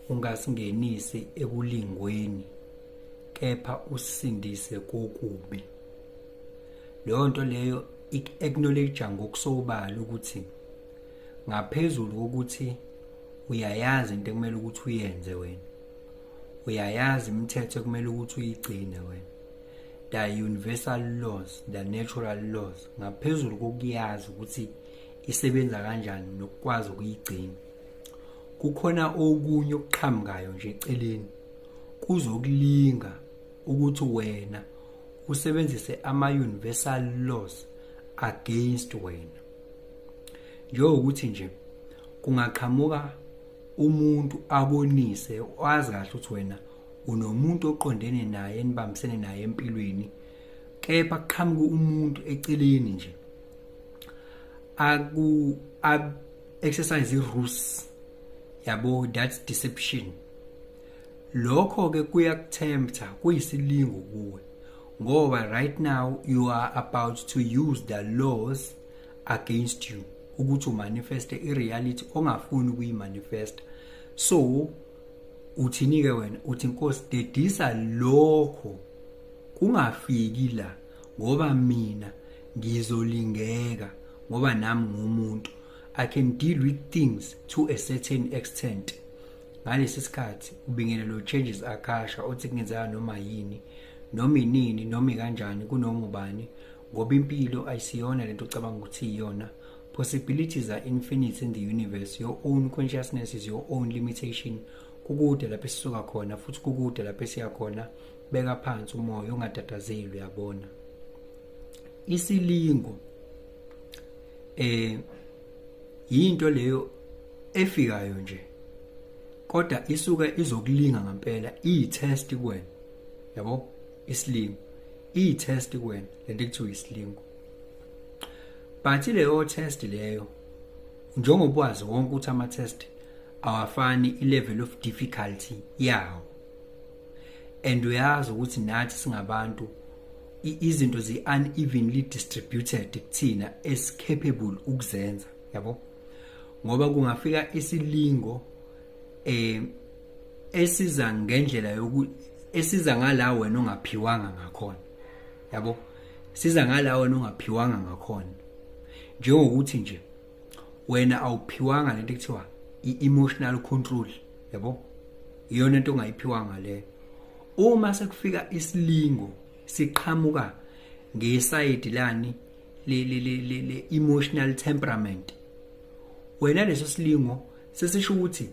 Ungasingenisi ekulingweni, kepha usisindise kokubi. Leyo nto leyo ik-acknowledge ngokusobala ukuthi ngaphezulu kokuthi uyayazi into ekumele ukuthi uyenze wena, uyayazi imithetho ekumele ukuthi uyigcine wena, the universal laws, the natural laws, ngaphezulu kokuyazi ukuthi isebenza kanjani nokukwazi ukuyigcina, kukhona okunye okuqhamukayo nje eceleni kuzokulinga ukuthi wena usebenzise ama-universal laws against wena. Njengokuthi nje kungaqhamuka umuntu abonise, wazi kahle ukuthi wena unomuntu oqondene naye, enibambisene naye empilweni, kepha kuqhamuka umuntu eceleni nje aku exercise i-ruse, yabo, that's deception. Lokho ke kuyakuthempta, kuyisilingo kuwe, ngoba right now you are about to use the laws against you ukuthi umanifeste i-reality ongafuni ukuyimanifesta. So uthini ke wena? Uthi, "Nkosi, dedisa lokho kungafiki la, ngoba mina ngizolingeka, ngoba nami ngumuntu, I can deal with things to a certain extent." Ngalesi sikhathi ubingelelo Changes Akasha othi kungenzeka noma yini, noma inini, noma kanjani, kunoma ubani, ngoba impilo ayisiyona lento ocabanga ukuthi iyona. Possibilities are infinite in the universe. Your own consciousness is your own limitation. Kukude lapho esisuka khona futhi kukude lapho esiya khona. Beka phansi umoya, ungatatazeli, uyabona. Isilingo yinto leyo efikayo nje, kodwa isuke izokulinga ngempela, iyi-test kuwena, yabo. Isilingo iyi-test kuwena, lento ekuthiwa isilingo. But leyo test leyo, njengoba wazi wonke ukuthi ama-test awafani i-level of difficulty yawo, and uyazi ukuthi nathi singabantu izinto zi-unevenly distributed kuthina esi-capable ukuzenza, yabo, ngoba kungafika isilingo esiza ngendlela yoku esiza ngala wena ongaphiwanga ngakhona, yabo, siza ngala wena ongaphiwanga ngakhona. Njengokuthi nje wena awuphiwanga lento ekuthiwa i-emotional control, yabo, iyona into ongayiphiwanga leyo. Uma sekufika isilingo siqhamuka ngesayidi lani le emotional temperament, wena leso silingo sesisho ukuthi